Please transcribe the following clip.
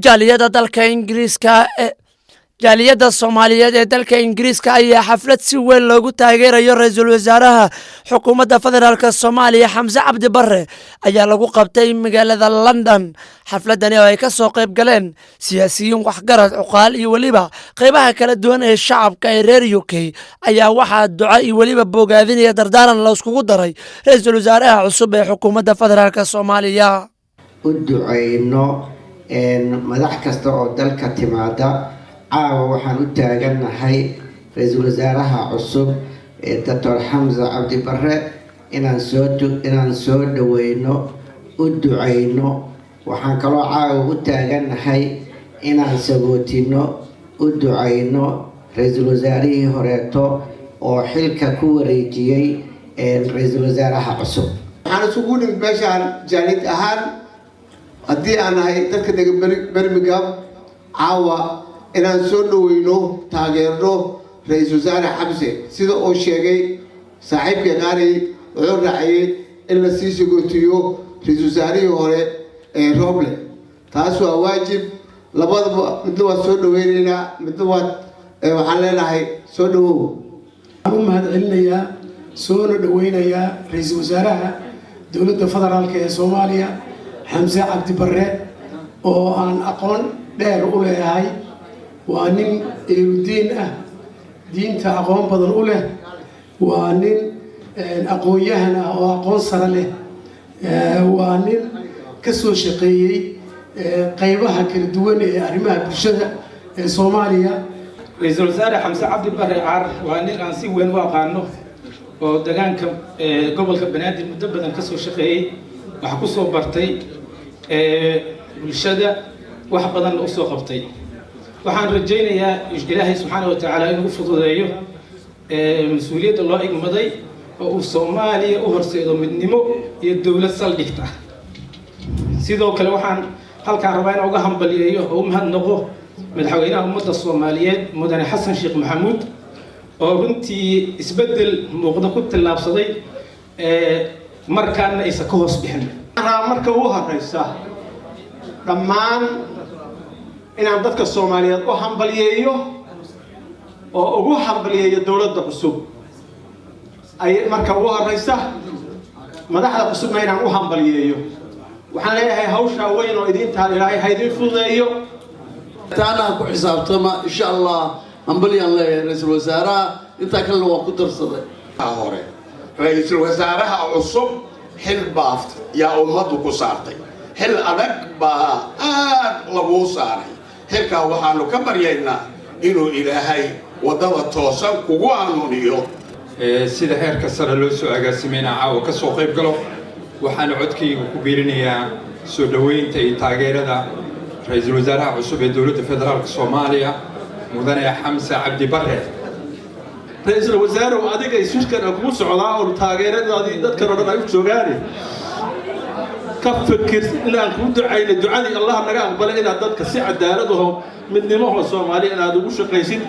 Jaaliyadda dalka Ingiriiska ee Jaaliyadda Soomaaliyeed ee dalka Ingiriiska ayaa xaflad si weyn loogu taageerayo ra-iisul wasaaraha xukuumadda federaalka Soomaaliya, Xamse Cabdi Bare, ayaa lagu qabtay magaalada London. Xafladani oo ay ka soo qayb galeen siyaasiyiin, waxgarad, cuqaal iyo weliba qeybaha kala duwan ee shacabka ee reer UK ayaa waxaa duco iyo weliba bogaadinaya dardaaran la iskugu daray ra-iisul wasaaraha cusub ee xukuumadda federaalka Soomaaliya. U duceyno madax kasta oo dalka timaada. Caawa waxaan u taagannahay ra-iisul wasaaraha cusub ee Doctor Xamse Cabdi Bare inaan soo dhaweyno, u duceyno. Waxaan kaloo caawa u taagannahay inaan sagootino, u duceyno ra-iisul wasaarihii horeeto oo xilka ku wareejiyey ra-iisul wasaaraha cusub. Waxaan isugu nimid meeshaan jaalid ahaan, haddii aan nahay dadka degan Birmingham, caawa inaan soo dhaweyno, taageerno ra-iisul wasaare Xamse. Sida uu sheegay saaxiibkii qaari, wuxuu raaciyey in la sii sagootiyo ra-iisul wasaarihii hore ee Roble. Taas waa waajib labadaba. Midna waa soo dhaweyneynaa, midna waa waxaan leenahay soo dhawow. Waxaan u mahad celinayaa soona dhaweynayaa ra-iisul wasaaraha dowladda federaalka ee Soomaaliya, Xamse Cabdi Barre, oo aan aqoon dheer u leeyahay. Waa nin eeludiin ah, diinta aqoon badan u leh. Waa nin aqoon-yahan ah oo aqoon sare leh. Waa nin ka soo shaqeeyey qeybaha kala duwan ee arrimaha bulshada ee Soomaaliya. Ra-iisul wasaare Xamse Cabdi Bare Car waa nin aan si weyn u aqaano oo degaanka gobolka Banaadir muddo badan ka soo shaqeeyey, wax ku soo bartay bulshada, wax badanna usoo qabtay. Waxaan rajaynayaa Ilaahay subxaana wa tacaala inuu u fududeeyo mas-uuliyadda loo igmaday oo uu Soomaaliya u horseedo midnimo iyo dowlad saldhigta. Sidoo kale waxaan halkaan rabaa inaan uga hambaliyeeyo oo u mahadnaqo madaxweynaha ummadda Soomaaliyeed, mudane Xasan Sheekh Maxamuud, oo runtii isbeddel muuqda ku tallaabsaday, markaana aysan ka hoos bixin. Rabaa marka ugu horeysa dhammaan inaan dadka Soomaaliyeed u hambalyeeyo oo ugu hambalyeeyo dowladda cusub ay marka ugu horeysa, madaxda cusubna inaan u hambalyeeyo. Waxaan leeyahay hawshaa weyn oo idiin taal Ilaahay ha idiin fududeeyo. Taana ha ku xisaabtama, insha Allah. Hambalyaan leeyahay ra-iisul wasaaraha, intaa kalena waan ku darsaday. Hore ra-iisul wasaaraha cusub xil baaft yaa ummaddu ku saartay. Xil adag baa aad laguu saaray. Xilkaa waxaanu ka baryaynaa inuu Ilaahay waddada toosan kugu hanuuniyo. Sida heerka sare loo soo agaasimeyna caawa ka soo qayb galo. Waxaana codkayga ku biirinayaa soo dhoweynta iyo taageerada ra-iisul wasaaraha cusub ee dowladda federaalka Soomaaliya, mudane Xamse Cabdi Bare. Ra-iisul wasaarow, adiga shirkan kugu socdaa oo taageeradaadii dadkan oo dhan ay u joogaane, ka fikir inaan kuu ducayno, ducadii Allah naga aqbalay, inaad dadka si cadaalad aho midnimaho Soomaaliya inaad ugu shaqaysid.